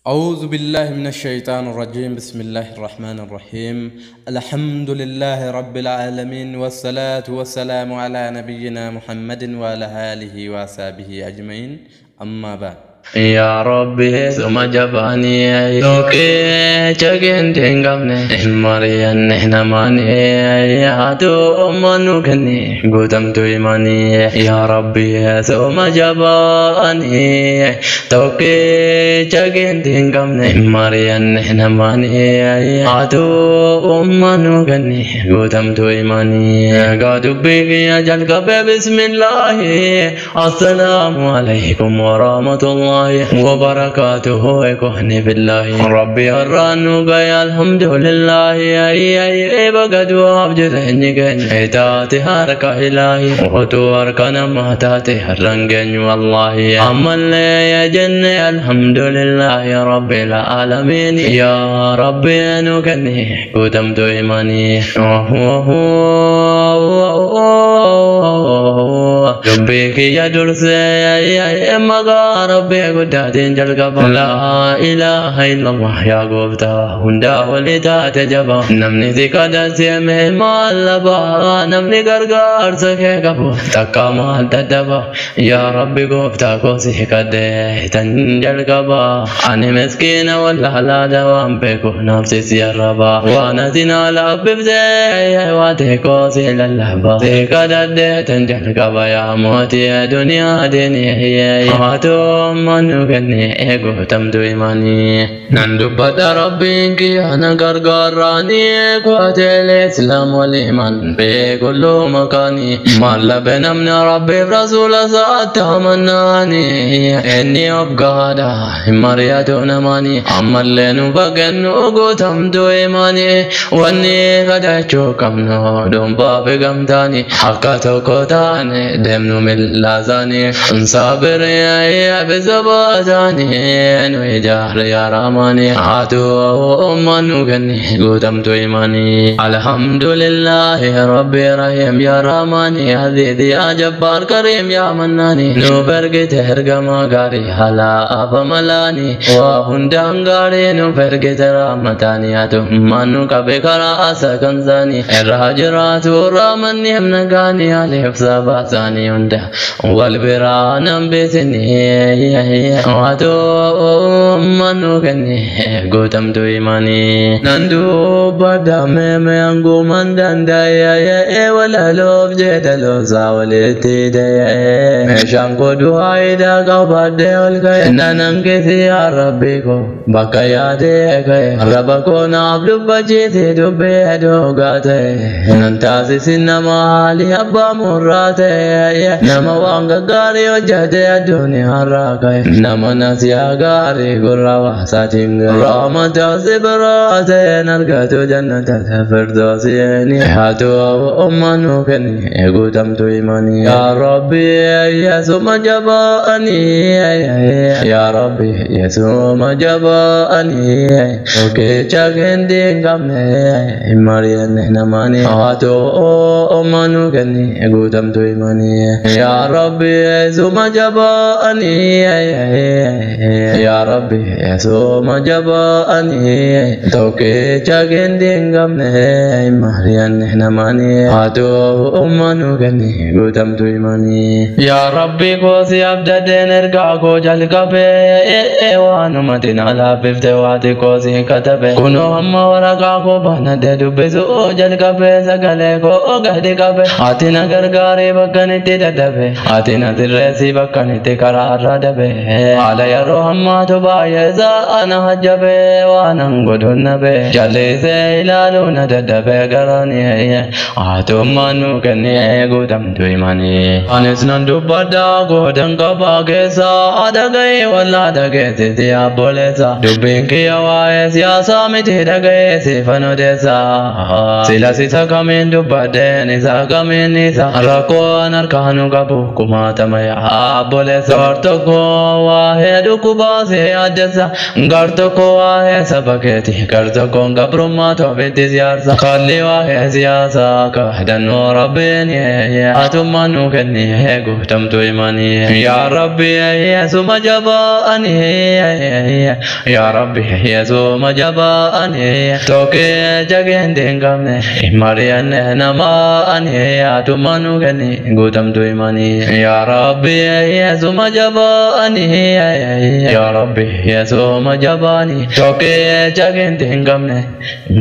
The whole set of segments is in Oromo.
أعوذ بالله من الشيطان الرجيم. بسم الله الرحمن الرحيم. الحمد لله رب العالمين، والصلاة والسلام على نبينا محمد وعلى آله وصحبه أجمعين. أما بعد. Yaa Rabbi, suma jabaanii tokkicha geente hin qabne mari'anne namaanii haatu ummannu kenne guutamtu imanii. Yaa Rabbi, suma jabaanii tokkicha geente hin qabne mari'anne namaanii haatu ummannu kenne guutamtu imanii. Egaa dubbii kiyya jalqabe bismillaahi. Assalaamu alaykum warahmatullahi وبركاته. إخواني بالله، ربي الرانو يا الحمد لله. أي أي بقد وابجرني تاتي هرك إلهي وتو أركنا ما تاتي هرنجن والله أما اللي يا جن. الحمد لله رب العالمين. يا ربي نكني قدمت إيماني. Dubbii kiyya dursee maqaa Rabbii guddaatiin jalqaba. Laa ilaaha illallah, yaa gooftaa hundaa olii taate jaba. Namni si kadhatee mee maal laba? Namni gargaarsa kee qabu takka maal daddaba? Yaa Rabbi, gooftaa koo si kadhee tan jalqaba. Ani miskiina wallaalaa waan beeku naafsi si arraba. Waan ati naa laaffifte waa teekoo si lallaba. Si kadhadhee tan jalqaba, yaa mootii duniyaa diinii. Haatoo nu kenne guutamtu imaanii. Nan dubbadha, Rabbiin kiyya na gargaaraanii kuwateelee Islaam waliiman beekulluu makaanii. Mallabe namni Rabbiif rasuula isaatti amannaanii inni of gahaadha hin mari'atu namaanii. Ammallee nu bagannu guutamtu imaanii. Wanni kadhachuu qabnu dhuunfaa fi gamtaanii akka tokko taane deemnu millaasaanii saabiree bisabaataanii nu ijaarre yaa Rahmaanii haatu ummannu kenni guutamtu imaanii. Alhamdulillahi Rabbi Rahim, yaa Rahmaani Aziz, yaa Jabbaar Karim, yaa Mannaani nu ergite ergamaa gaarii haala afamalaani waa hundaan gaarii nu ergite rahmataani haatu ummannu qabe karaa asa kansaanii irraa jiraatu rahmanni himna gaanii aliif sabaasaanii hunda wal biraa nan beesini haatu ummannu kenne guutamtu imaanii. Nan dubbadha meeme hanguman danda'e walaloof jeedaloosaa walitti da'e meeshaan koo du'aayidaa qabadhee ol ka'e nanan keessa yaa Rabbi koo bakka yaadee ka'e arraba koo naaf dubbachiisi dubbee dhugaa ta'e nan taasisin nama haalii abbaa murraa ta'e nama waan gaggaarii hojjete addunyaarraa ka'e nama nasiyaa gaarii gurra waasaatiin ga'e rahmata si biraa ta'een argatu jannata firdoosiin haatu ummannu kenni guutamtu imanii. Yaa Rabbi, yeesuma jabaanii. Yaa Rabbi, yeesuma jabaanii tokkicha kendi hin qabne hin mari'anne namaanii haatu ummannu kenni guutamtu imanii. Yaa Rabbi, yeesuma jabaanii. Yaa Rabbi, yeesuma jabaanii tokkicha kendi hin qabne hin mari'anne namaanii haatu ummannu kenni guutamtu imanii. Yaa Rabbi koo si abdadheen ergaa koo jalqabee waanumati na laaffifte waati koo si katabe kunoo hamma waraqaa koo banadhe dubbisuu jalqabee sagalee koo gadi qabe. Ati na gargaaree bakkan itti dadhabe, ati na sirreessii bakkan itti karaa irra dabe. Haala yeroo hammaatu baay'ee isaa na hajjabe waanan godhuun nabe jallisee ilaaluu na dadhabe garaan hatummaan nu kennee guutamtu imanii. Anis nan dubbadha goodan qabaa keessaa dhaga'ee wallaa dhageessisi abboleessa. Dubbiin kiyya waa'ee siyaasaa miti, dhaga'ee siifan odeessa. Sila sisa kamiin dubbadheen isa kamiin isa Rakkoon harkaanu qabu kumaatama yaa obboleessa. Gar tokko waa'ee dhukkubaa si yaaddessa. Gar tokko waa'ee saba keeti. Gar tokkoon gabrummaa toofitti siyaasa. Kalli waa'ee siyaasaa kaadhannoo rabbiin atummaan nu kenni guutamtu imanii. Yaa Rabbi suma jabaanii. Yaa Rabbi suma jabaanii. Tokkee jageenti hin qabne mari'anne namaanii atummaan nu kenni guutamtu imanii. Yaa Rabbi suma jabaanii. Yaa Rabbi suma jabaanii. Tokkee jageenti hin qabne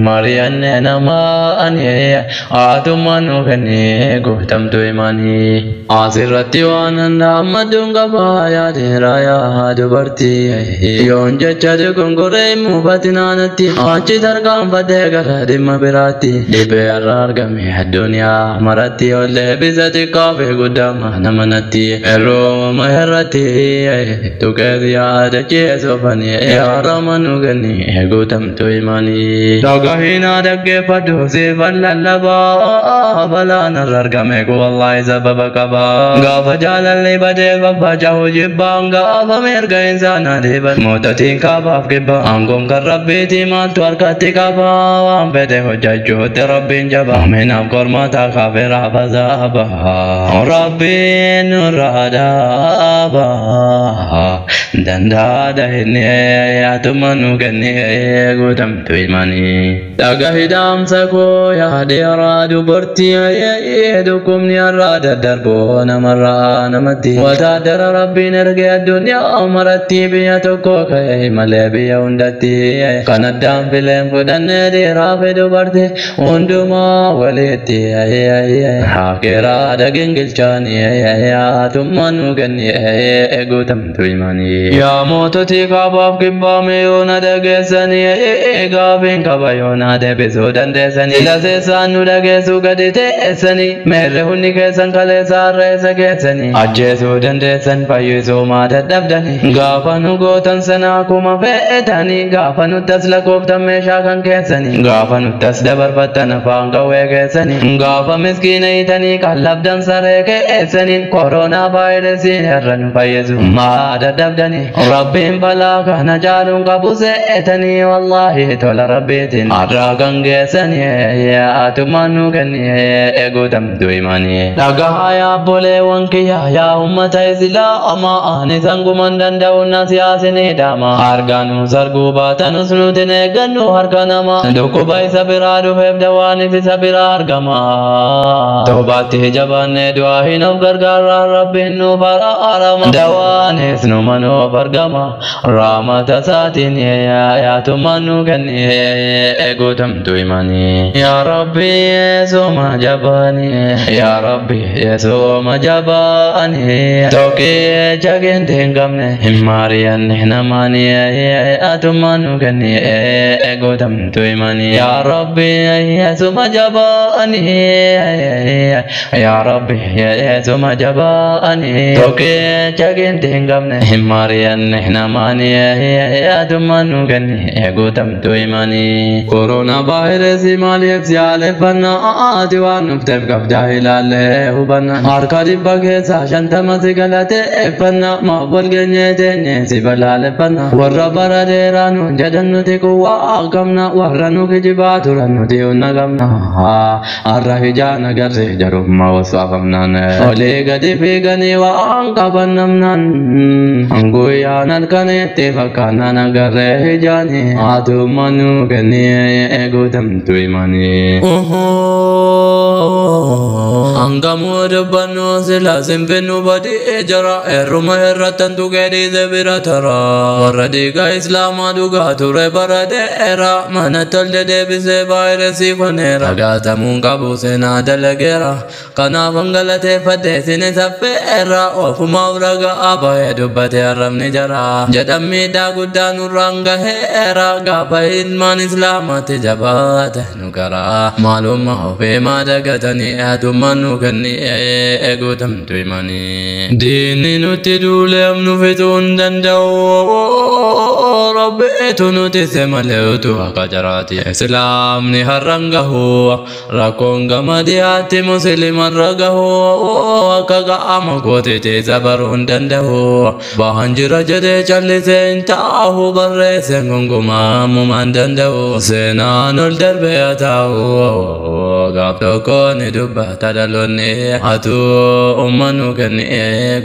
mari'anne namaanii atummaan nu kenni guutamtu imanii. Asirratti waan ammadduun qabaa yaadeera yaa dubartii. Yoon jecha dogongoree mufattinaanatti achi tarkaanfatee gara dhimma biraatti. Dhibee irraa argame addunyaa maratti ollee bisa xiqqaa fi guddaa nama natti. Yeroo irratti tuqees yaada ceesofanii yaa rama nu kenni guutamtu imanii. Dhagahinaa dhaggeeffadhu siifan lallabaa balaan irra argame wallaahi sababa qabaa. Gaafa jaalalli badee faffaca'u jibbaan gaafa mirga insaanaa dhiiban moototiin kaabaaf kibba aangoon kan rabbiiti maaltu harkatti qaba waan fedhe hojjechuutti rabbiin jaba aminaaf qormaata kaafiraaf azaaba rabbiin nurraa dhaaba dandaada inni atuma nu kenni guutamtu imanii. Dhagahi dhaamsa koo yaadeeraa dubartii dhukkubni irraa daddarboo namarraa namatti. Wataadara rabbiin ergee addunyaa maratti biyya tokko ka'e malee biyya hundatti. Kan addaan fileen fudhannee dhiiraa fi dubartii hundumaa walitti. Hakeeraa dhagingilchaanii atummaan nu kenni guutamtu imanii. Yaa moototii kaabaaf kibbaame yoona dhageessanii gaafiin qaba yoona deebisuu dandeessanii. Laseessaan nu dhageessuu gadi teessanii meerre hundi keessan kaleessa harreessa keessanii. Ajjeesuu dandeessan fayyisuu maa dadhabdanii. Gaafa nu gootan sana akkuma fe'etanii gaafa nutti as lakkooftan meeshaa kan keessanii. Gaafa nutti as dabarfattan afaan qawwee keessanii. Gaafa miskiina hiitanii qallabdan saree keessanii. Koronaa vaayirasiin irra nu fayyisu maa dadhabdanii. Rabbiin balaa kana caaluun qabu se'etanii wallaahi tola rabbiitiin har'aa kan geessanii atumaan nu kenni guutamtu imanii. Dhagahaa yaa obboleewwan kiyya yaa uummata islaamaa ani sanguman danda'u na siyaasni dhama. Arganus arguu baatanus nuti hin eeggannu harka nama. Dhukkuba isa biraa dhufeef dawaanis isa biraa argama. Toobaatti jabaannee du'aa hin of gargaarraa rabbiin nuuf araarama. Dawaanis numa nuuf argama. Rahmata isaatiin yaatummaan nu kenni guutamtu imanii. Yaa Rabbi suma jabaanii. Yaa Rabbi suma jabaanii. Tokkee jageenti hin qabne hin mari'anne namaanii atummaan nu kenni guutamtu imanii. Yaa Rabbi suma jabaanii. Yaa Rabbi suma jabaanii. Tokkee jageenti hin qabne hin mari'anne namaanii atummaan nu kenni guutamtu imanii. Koronaa vaayirasii maaliif si haaleffannaa ati waan dhufteef qabdaa ilaallee hubanna. Harka dhibba keessaa shantama si galateeffanna maaf wal geenyee teenyee si balaaleffanna. Warra bara dheeraa nuun jedhan nuti quwwaa qabna warra nu kijibaa turan nuti humna qabna. Har'a ijaan agarree jarummaa waswaafamnaan olii gadi fiiganii waan qaban namnaan guyyaan halkaneetti fakkaannaan agarree ijaanii atummaan nu kenni guutamtu imanii. Hangamuu dubbannu sila sinfinnu badii jira heeruma irrattan tuqee dhiise bira tara. Warra dhiiga islaamaa dhugaa ture bara dheera mana tolche deebisee vaayirasii koneera. Dhagaatamuun qabu seenaa dalageera kanaaf galateeffadhee sini saffeera ofumaaf ragaa bahee dubbate arrabni jara. Jedhan miidhaa guddaa nurraan gaheera gaafa ilmaan islaamaatti jabaate nu gara. Maalummaa ofii maa dagatanii atummaan nu kenni guutamtu imanii. Diinni nutti duuleef nu fixuu hin danda'u, Rabbiitu nuti se malee utuu akka jaraati. Islaamni har'an gahu, rakkoon gama dhiyaatti musliimarra gahu, akka qaama kootiiti sabaruu hin danda'u. Bahan jira jedhee callisee hin taa'u, barreesseen gonkumaa ammumaa hin danda'u. Seenaan ol darbee haa taa'u, gaaf tokko ni dubbata dhaloonni, atuu ummannu kenni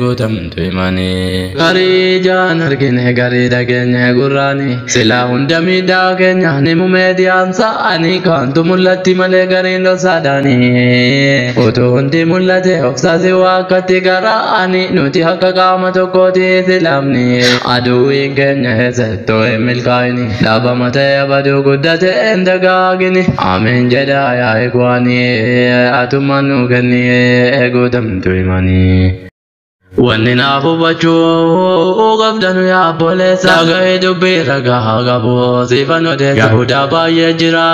guutamtu himanii. Garii jaan argine garii dhageenye gurraani, silaa hunda miidhaa keenya ni mumeediyaan sa'anii, kaantu mul'atti malee gariin dhoksaadhaani. Utuu hundi mul'ate obsaasi waa akkatti garaani, nuti akka qaama tokkooti silaamni. Aduwwiin keenya eessattuu hin milkaa'ini, dhaabama ta'e abaduu guddate hin dagaagini. Amiin jedhaa yaa ikwaanii, atummaan nu kenni guutamtu himanii. Wanni naaf hubachuu qabdanu yaa obboleessa, dhaga'ee dubbii ragaa qabu siifan odeessa. Yahudaa baay'ee jira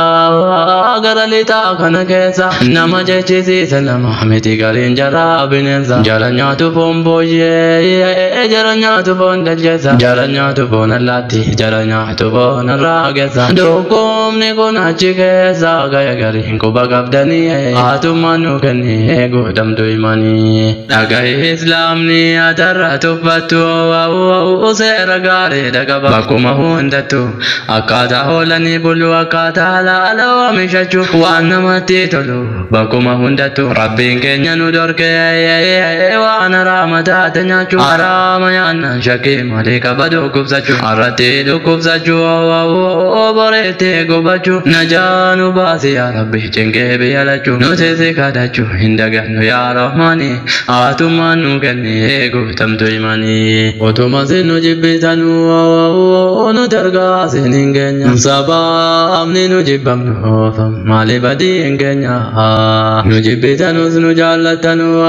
gara lixaa kana keessa, nama jechisiisa nama miti gariin jara bineensa. Jara nyaatu foon booyyee, jara nyaatu foon daljeessa, jara nyaatu foon allaatti, jara nyaatu foon arraageessa. Dhukkubni kun achi keessa gaya gariin quba qabdanii, hatummaan nu kenni guutamtu himanii. Dhaga'ee Islaamni atarra tuffattu seera gaariidha qaba bakkuma hundattu, akkaataa hoolanii bulu, akkaataa halaala oomishachuu waan namatti tolu bakkuma hundattu. Rabbiin keenya nu dhorkee waan haraama taate nyaachuu, haraama nyaannaan shakkii malee qaba dhukkubsachuu, har'atti dhukkubsachuu boreetti gubachuu. Najaa nu baasi yaa Rabbi cinqee biyya lachuu, nuti si kadhachuu hin dagannu yaa Rahmaani, hatummaan nu kenni guutamtu himanii. Otuma sin nu jibbitanuu nu dargaa sin hin keenya, sabaabni nu jibbamnu maali badii hin keenya. Nu jibbitanus nu jaallattanuu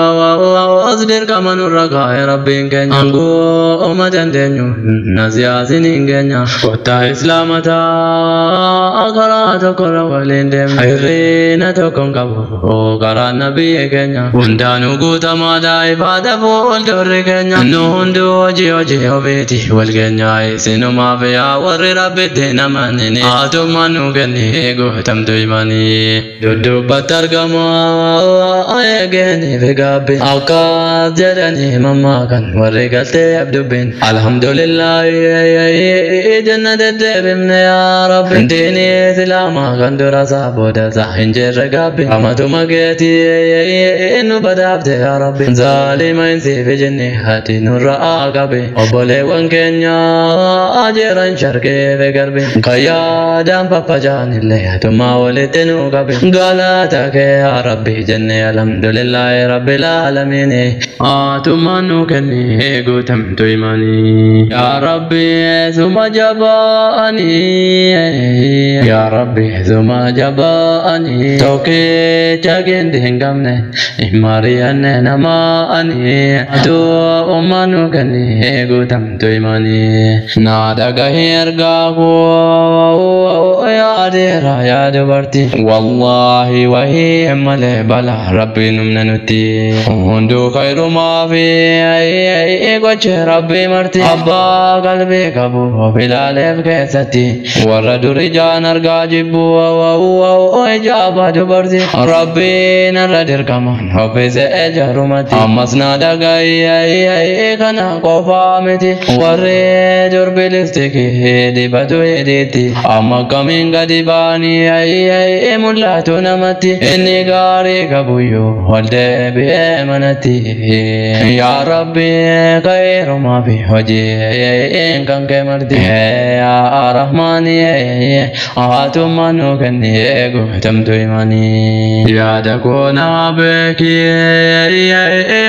as dirqama nurra kaa'e Rabbiin keenya, aangoo oma dandeenyu na siyaasin hin keenya. Kottaa islaamataa karaa tokkorra waliin deemna, hirriina tokko hin qabu karaa nabiyyi keenya. Hundaanuu guutamaadha ifaadha fuuldurri keenya, nu hunduu hojii hojii ofiiti wal keenya. Isinumaaf yaa warri Rabbitti namanini, hatummaan nu kenni guutamtu himanii. Duddubbatti argama eegeeniif gaabbi, akkas jedhanii mammaa kan warri galteef dubbiin. Alhamdulillaahi jenna deddeebifne yaa Rabbi, diinii Islaamaa kan dura isaa booda isaa hin jirre gaabbi. Amatuma keetii nu badhaafte yaa Rabbi, zaalima hin siif jinni hati nurra qabe. Obboleewwan keenya jiran sharqee fi garbi, kan yaadaan faffaca'an illee hatummaa walitti nu qabe. Galata kee yaa Rabbi jenne, alhamdulillaahi rabbil aalamiin, hatummaan nu kenni guutamtu himanii. Yaa Rabbi suma jabaanii, yaa Rabbi suma jabaanii, tokkicha gindi hin qabne mari'anne nama ani, atuu ummaan nu kenni guutamtu himanii. Na dhagahi ergaa koo yaa dhiira yaa dubartii, wallaahi wahii malee balaa Rabbiin humna nutti hunduu khayrumaa fi goche Rabbii marti. Abbaa qalbii qabu of ilaaleef keessatti, warra duri jaan argaa jibbu ijaaba dubartii, Rabbiin irra dirqamaan offise jarumatti. Ammas na dhagahi, kana qofaa miti, warri durbi lipstikii dibatu hidhiitti amma akkamiin gadi ba'anii mul'atu namatti, inni gaarii qabuyyuu ol deebi'ee manatti. Yaa Rabbi khayrumaa fi hojii kan kee marti, yaa Rahmaani hatummaan nu kenni guutamtu himanii. Yaada koo naa beeki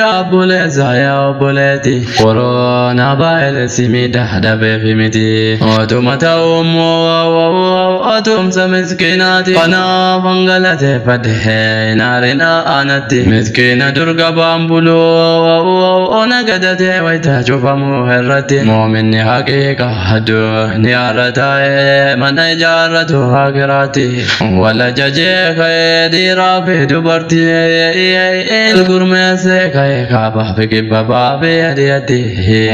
obboleessa obboleessa yaa obboleetti koronaa vaayirasii miidhaa dhabeef miti otuma ta'u immoo otumsa miskiinaati kanaaf hangalateeffadhe hin aarinaa anatti miskiina durga baambuluu ona gadatee wayita cufamuu irratti moominni haqiiqa duniyaarra taa'ee mana ijaarratu akiraatti wala jajee ka'ee dhiiraa fi dubartii gurmeessee ka'ee kaabaa fi kibba baafee adi'atti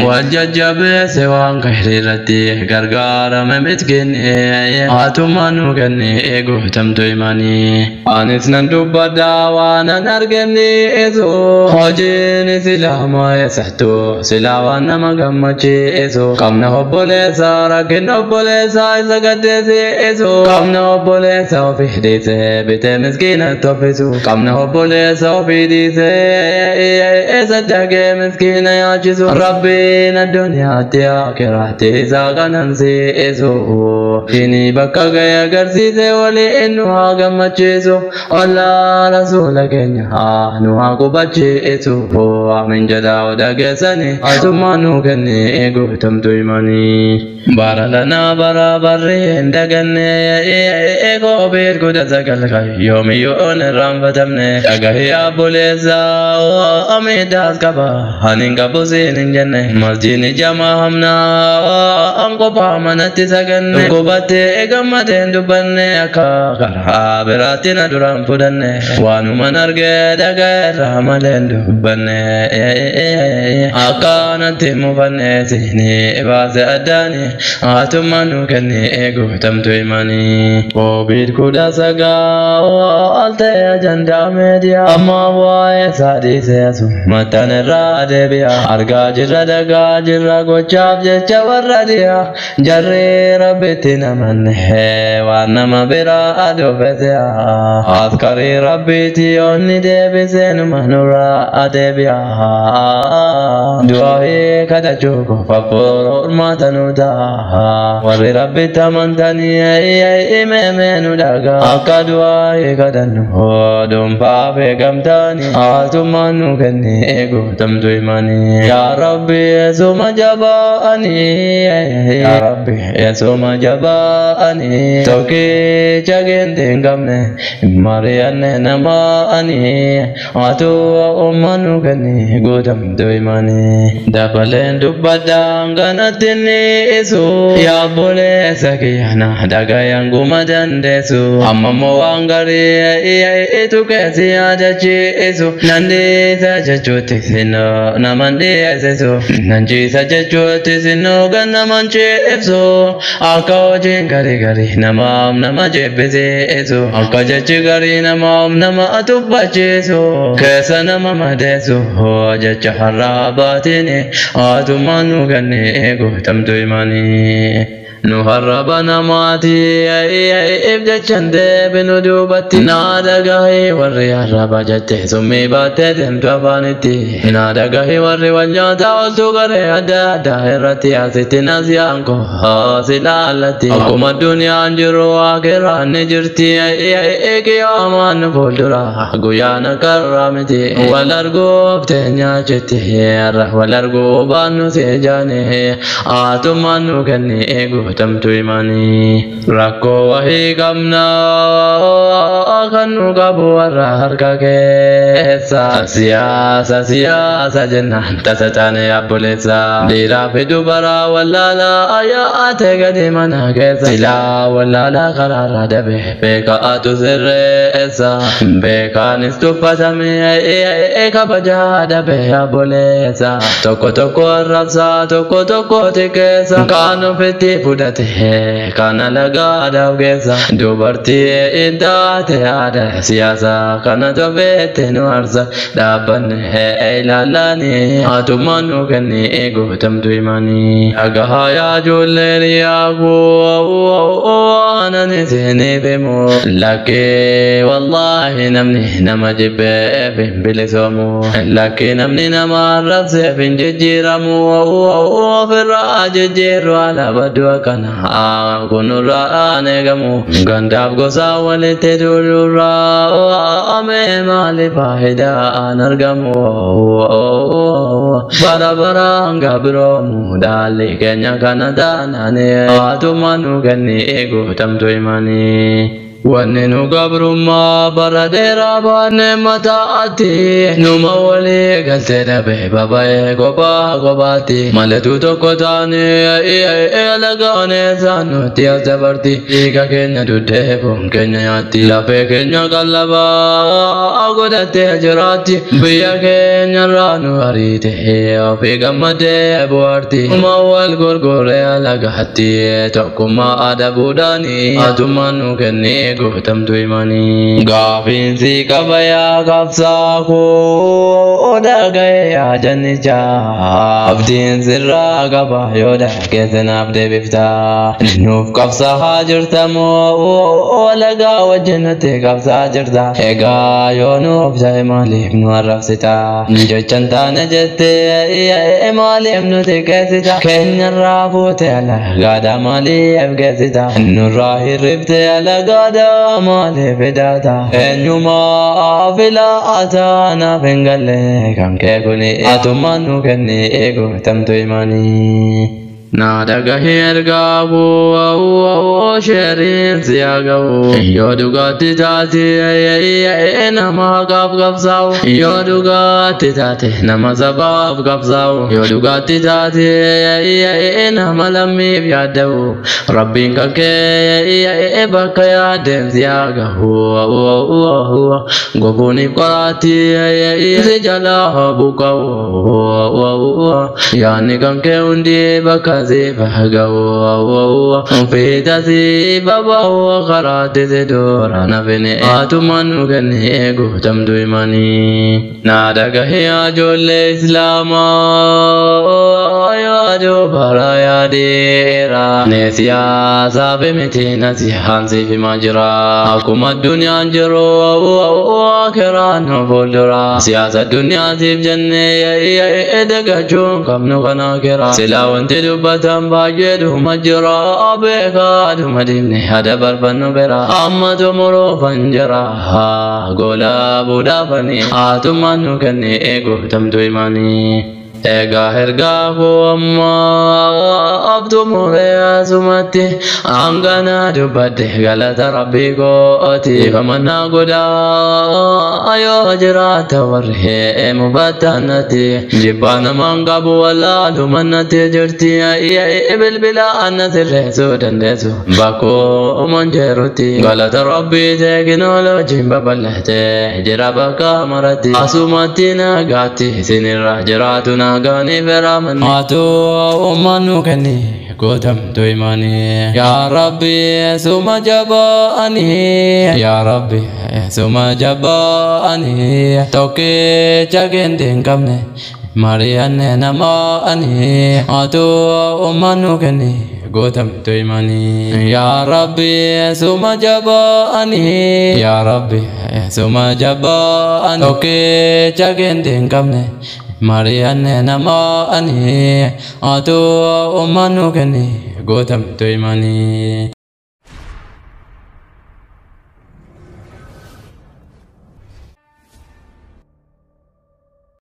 wal jajjabeesse waan khayrii irratti gargaarame miskiinni hatummaa nu kenne guutamtu himanii anis nan dubbadha waan an argenne isu hojiin islaamaa eessattuu silaa waan nama gammachiisu qabna obboleessa rakkina obboleessa isa gaddeessisu qabna obboleessa ofii dhiisee bitee miskiinatti offisu qabna obboleessa ofii dhiisee saddaqee miskiina yaachisu rabbiin addunyaatti akiraatti isaa qanansiisu inni bakka ga'e agarsiise walii nu haa gammachiisu ollaa rasuula keenya nu haa qubachiisu amiin jedhaa odageessani hatummaa nu kenne guutamtu himanii bara lanaa bara barri hin daganne koobiid 19 yoomiyyuu hin irraanfatamne dhagahii obboleessa miidhaas qaba ani hin qabu siin hin jenne masjiidni jamaa hamnaa an kophaa manatti saganne qubattee gammadeen dubbanne akka karaa biraatti na duraan fudhanne waanuman argee dhagaa irraa malee hin dubbanne akkanatti mufanne siinii baase addaani hatummaa nu kenne guutamtu himanii koobiid 19 al ta'e ajandaa meediyaa amma waa'ee isaa dhiisee asummattan irraa deebi'a argaa jirra dhagaa jirra gochaaf jecha warra dhiyaa jarri rabbitti namanne waan nama biraa adoofese askarii rabbiiti onni deebisee numa nurraa deebi'a du'aa kadhachuu qofa furmaata nu ta'a warri rabbitti amantanii himee nu dhagaa akka du'aa kadhannu dhuunfaa beekamtaani hatummaa nu kenne guutamtu himanii yaa rabbi yeesuma jabaanii yaa rabbi yeesuma jabaanii tokkicha geente hin qabne mari'anne namaanii hatuu umma nu kenne guutamtu himanii dabaleen dubbadhaan kanatti ni isu yaa obboleessa kiyya dhagayaan guma dandeessu amma immoo waan gaarii itu keessi yaadachiisu nan dhiisa jechuutti sinoo naman dhiyeessisu nan ciisa jechuutti sinoo gan naman ciibsu akka hojiin garii garii namaaf nama jibbisiisu akka jechi garii namaaf nama tuffachiisu keessa nama madeessu jecha har'aa baatiin hatummaa nu kenne guutamtu himanii. Nu harraba namaati if jechan deebinu duubatti naa dhagahee warri harraba jette summii baattee deemtu afaanitti naa dhagahee warri wal nyaataa oltu garee adda addaa irratti asitti nasiyaan koo si laallatti akkuma duniyaan jiru akiraan ni jirti qiyaamaan nu fuuldura guyyaan akarraa miti wal arguuf teenyaa jetti har'a wal arguu baannu si jaane hatummaan nu kenne guutamtu himanii rakkoo wahii qabna kan nu qabu warra harka keessa siyaasa siyaasa jennaan tasa taane obboleessa dhiiraa fi dubaraa wallaalaa ayyaate gadi mana keessa silaa wallaalaa karaarra dabe beekaatu sirreessa beekaanis tuffatame kabajaa dabe obboleessa tokko tokko arrabsaa tokko tokko xiqqeessa kaan ofitti fudhate kan alagaadhaaf geessa dubartii hin taate aadaa siyaasaa kana tofeette nu arsa dhaabbanne ilaallani hatummaan nu kenne guutamtu himanii dhagahaa yaa ijoolleen yaa koo anan isiniif himu lakkee wallaahi namni nama jibbeef hin bilisoomu lakkee namni nama arrabseef hin jijjiiramu ofirraa jijjiirru ala baddu akka kana kunurraa aneegamu gandaaf gosa walitti duulurraa amee maali faayidaan argamu bara baraan gabiroomu dhaalli keenya kana taanaani haatuma nu kenni guutamtu himanii. Wanni nu gabrummaa bara dheeraa baanne mataatti numa walii galtee dhabe baba'ee kophaa kophaatti maletu tokko taane alagaane isaan nutti as dabarti dhiiga keenya duddee foon keenya nyaatti lafee keenya qallabaa godhattee jiraatti biyya keenyarraa nu ariite ofii gammadee bohaarti numa wal gurguree alagaatti tokkummaa adabuudhaani haatuma nu kennee gootamtu himanii. Gaafiinsi qaba yaa qabsaa koo dhaga'e yaa jannichaa abdiin sirraa qaba yoo dhageesse naaf deebifta nuuf qabsaa jirta moo alagaa wajjin nutti qabsaa jirta egaa yoo nuuf ta'e maaliif nu arrabsita jechan taane jettee maaliif nuti geessita keenyarraa fuute alagaadha maaliif geessita nurraa hirrifte alagaadha maaliif fidaata eenyumaa filaata naaf hin galle kan kee kuni haatuma nu kenni guutamtu himanii. Na dhagahee ergaa koo sheeriin si haa ga'u yoo dhugaatti taate nama haqaaf qabsaa'u yoo dhugaatti taate nama sabaaf qabsaa'u yoo dhugaatti taate nama lammiif yaadda'u rabbiin kan kee bakka yaaddeen si haa ga'u gofuuniif qoraatti si jalaa buqqa'u yaadni kan kee hundi bakka Fiita si baba'u karaatti si dura nafini haatuma nu kenni guutamtu himanii. Na dhagahee ijoollee Islaamaa yoo dubara yaadeera. Ne siyaasaaf miti na siyaan siif himaa jira. Akkuma addunyaan jiru akiraan nu fuuldura. Siyaasa addunyaatiif jennee dagachuun qabnu kana akira. Silaa wanti dubbatan baay'eedhuma jira beekaadhuma diimne hada barbannu bira amma xumuruufan jira gola buudhaafani haatuma nu kenne guutamtu himanii. Egaa ergaa koo ammaa xumuree asumatti hangana dubbadde galata rabbii kooti ifamannaa godhaa yoo jiraata warri mubattaanatti jibbaa namaan qabu wallaalumannatti jirti bilbila anna sirreessuu dandeessu bakkuuman jeerutti galata rabbii teekinooloojiin babal'ate jira bakka maratti asumatti nagaatti isinirra jiraatu nagaanii feramanni haatu ummannu kenni gootamtu himanii. Yaa Rabbi suma jabaanii yaa Rabbi suma jabaanii tokkicha gindi hin qabne mari'anne namaanii haatu ummannu kenni gootamtu himanii. Yaa Rabbi suma jabaanii yaa Rabbi suma jabaanii tokkicha gindi hin qabne mari'anne namaanii haatu ummannu kenni gootamtu himanii.